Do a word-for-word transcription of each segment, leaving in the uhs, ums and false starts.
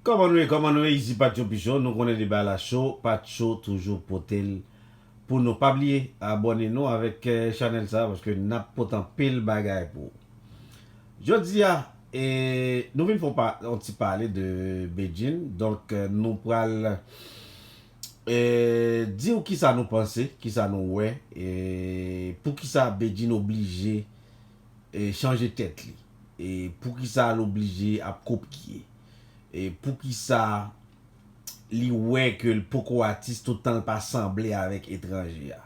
Kòman nou ye, kòman nou ye? Isi Patcho Picho, nou konnen deba la cho, Patcho toujou pote l pou nou. Pa bliye abòne nou avèk eh, chanèl sa, paske n ap pote anpil bagay pou ou. Jodi a, eh, nou vin fè yon pa- yon ti pale de Bedjine, donk eh, nou pral eh, di w kisa nou panse, kisa nou wè, eh, poukisa Bedjine oblije eh, chanje tèt li. E poukisa l oblije ap kopye? E poukisa li wè ke l poko atis toutan l pa sanble avèk etranje a?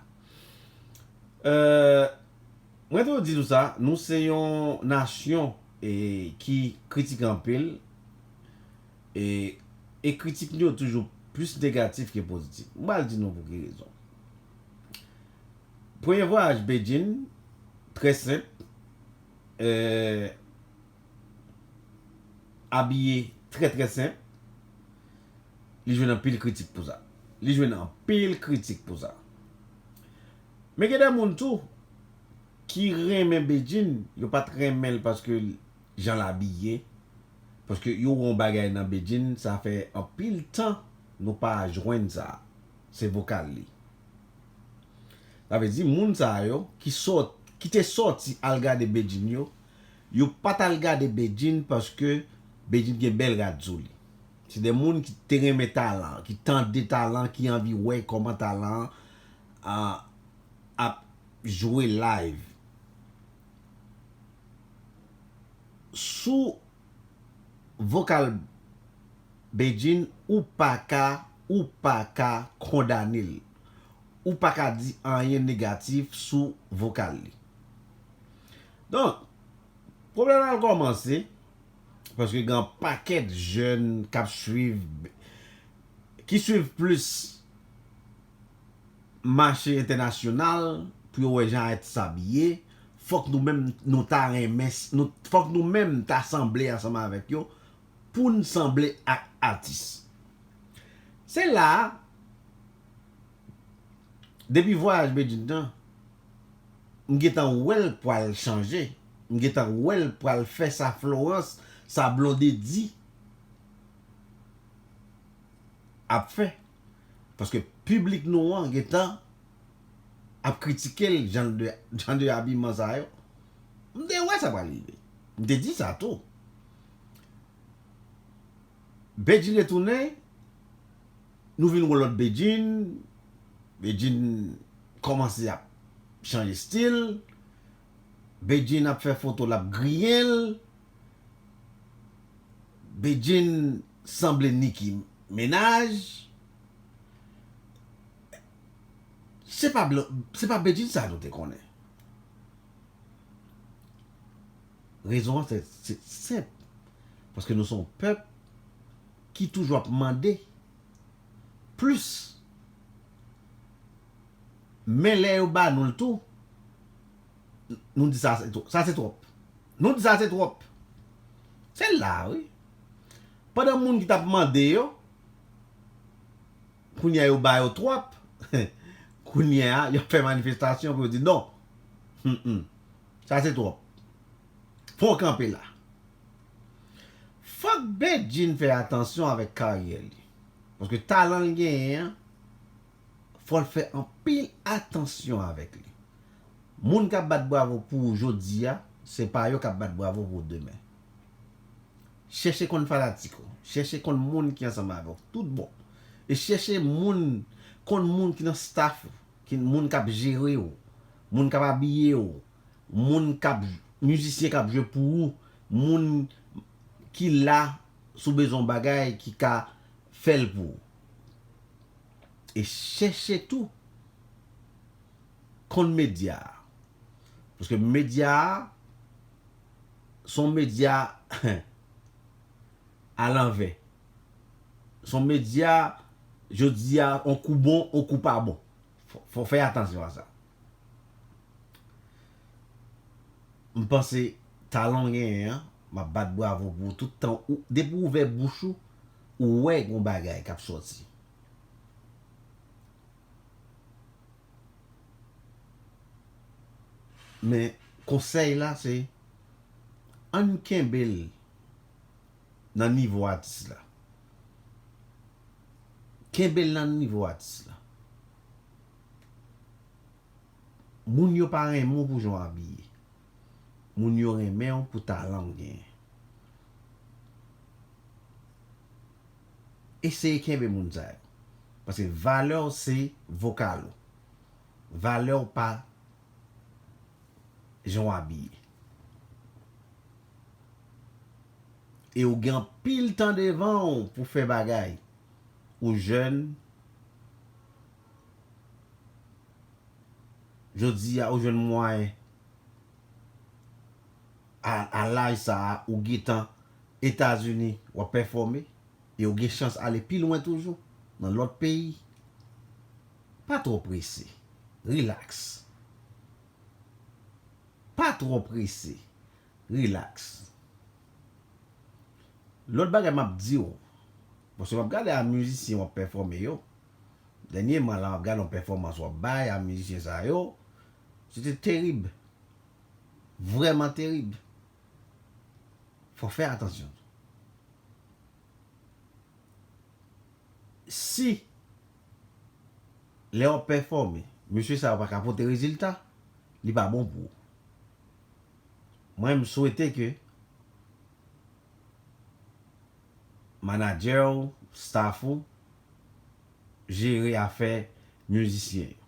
Euh, mwen toujou di nou sa, nou se yon nasyon e, ki kritike anpil e, e kritik nou yo toujou plis negatif ke pozitif. Mwen al di nou pou ki rezon. Premye vwayaj Bedjine, trè senp, euh, abiye trè trè senp, li jwenn anpil kritik pou sa. Li jwenn anpil kritik pou sa. Men gen de moun tou ki renmen Bedjine, yo pa t renmen l paske jan l abiye, paske yo wè yon bagay nan Bedjine, sa fè anpil tan nou pa jwenn sa. Se vokal li. Sa vle di, moun sa yo ki sòt, ki te sòti al gade Bedjine yo, yo pa t al gade Bedjine paske Bedjine gen bèl rad sou li. Se de moun ki te renmen talan, ki tande talan, ki anvi wè kòman talan an ap jwe live. Sou vokal Bedjine, ou pa ka, ou pa ka kondane l. Ou pa ka di anyen negatif sou vokal li. Donk, pwoblèm nan kòmanse, paske gen pakèt jèn k ap swiv, ki swiv plis mache entènasyonal pou yo wè jan atis abiye, fòk nou menm nou ta renmen, nou, fòk nou menm ta sanble ansanm avèk yo pou n sanble ak atis. Se la a, depi vwayaj Bedjine nan, m gentan wè l pral chanje. M gentan wè l pral fè sa Florence, sa Blondedy ap fè. Paske piblik nou an gentan ap kritike l, jan de, jan de abiman sa yo. M te wè sa pral rive. M te di sa tou. Bedjine retounen, nou vin wè lòt Bedjine. Bedjine kòmanse ap chanje stil. Bedjine ap fè foto, l ap griyen l. Bedjine sanble Nicki Minaj. Se pa blan, se pa Bedjine sa nou te konnen. Rezon an se, se senp. Paske nou se yon pèp ki toujou ap mande plis. Men lè yo ba nou l tou, nou di sa se twòp. Sa se twòp. Nou di sa se twòp. Se la, wi. Pandan moun ki t ap mande yo, kounye a yo ba yo twòp. Kounye a, y ap fè manifestasyon pou yo di non. Mm, mm. Sa se twòp. Fò w kanpe la. Fòk Bedjine fè atansyon avèk karyè li. Paske talan l genyen an, fò l fè anpil atansyon avèk li. Moun k ap bat bravo pou ou jodi a, se pa yo k ap bat bravo pou ou demen. Chèche konn fanatik ou, chèche konn moun ki ansanm avè w tout bon. E chèche moun, konn moun ki nan staff ou, ki, moun k ap jere w, moun k ap abiye w, moun k ap, mizisyen k ap jwe pou ou, moun ki la si w bezwen yon bagay ki ka fè l pou ou. E chèche tou konn medya a. Paske medya a, se yon medya alanvè. Se yon medya, jodi a, yon kou bon, yon kou pa bon. Fò, fò fè atansyon a sa. M panse talan w genyen an, m ap bat bravo pou ou tout tan. Ou, depi w ouvè bouch ou, ou wè gon bagay k ap sòti. Men konsèy la se, ann kenbe l nan nivo atis la. Kenbe l nan nivo atis la. Moun yo pa renmen w pou jan w abiye. Moun yo renmen w pou talan w genyen. Eseye kenbe moun sa yo. Paske valè w se vokal ou. Valè w pa jan w abiye. E ou gen anpil tan devan w pou fè bagay. Ou jèn. Jodi a, ou jwenn mwayen. A, a laj sa a, ou gentan Etazini, w ap pèfòme. E ou gen chans ale pi lwen toujou, nan lòt peyi. Pa twò prese. Rilaks. Pa twò prese. Rilaks. Lòt bagay m ap di w, paske m ap gade a mizisyen w ap pèfòme yo. Dènyèman la, m ap gade yon pèfòmans w ap bay a mizisyen sa yo. Se te terib. Vrèman terib. Fò fè atansyon. Si lè w ap pèfòme, mesye sa yo pa ka pote rezilta, li pa bon pou ou. Mwen, m swete ke manadjè w, staff ou, jere afè mizisyen yo.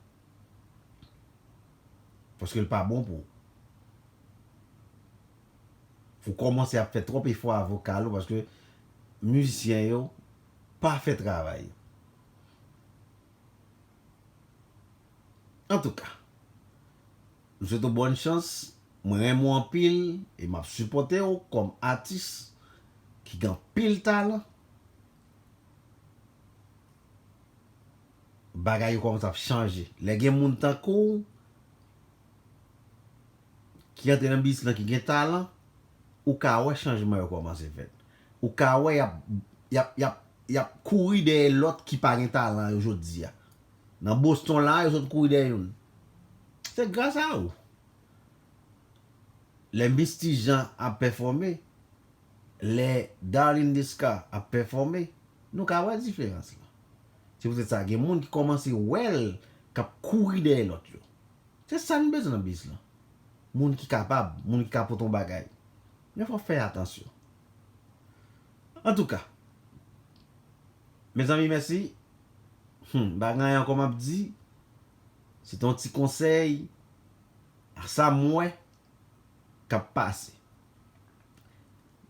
Paske l pa bon pou ou. Ou kòmanse ap fè twòp efò a vokal ou paske mizisyen yo pa fè travay yo. Antouka, m swete w bòn chans, mwen renmen w anpil e m ap sipòte w kòm atis ki gen anpil talan. Bagay yo kòmanse ap chanje. Lè gen moun tankou w ki antre nan biznis lan, ki gen talan, ou ka wè chanjman yo kòmanse fèt. Ou ka wè y ap, y ap, y ap, y ap kouri dèyè lòt ki pa gen talan yo jodi a. Nan Boston la, yo sot kouri dèyè youn. Se gras a ou. Lè Misty Jean ap pèfòme, lè Darline Desca ap pèfòme, nou ka wè diferans lan. Se poutèt sa, gen moun ki kòmanse wè l k ap kouri dèyè lòt yo. Se sa n bezwen nan biznis lan. Moun ki kapab, moun ki ka pote yon bagay. Men fò fè atansyon. Antouka, mezanmi, mèsi. Hmm, m pa gen anyen ankò m ap di. Se te yon ti konsèy a sa m wè k ap pase.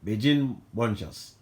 Bedjine, bòn chans.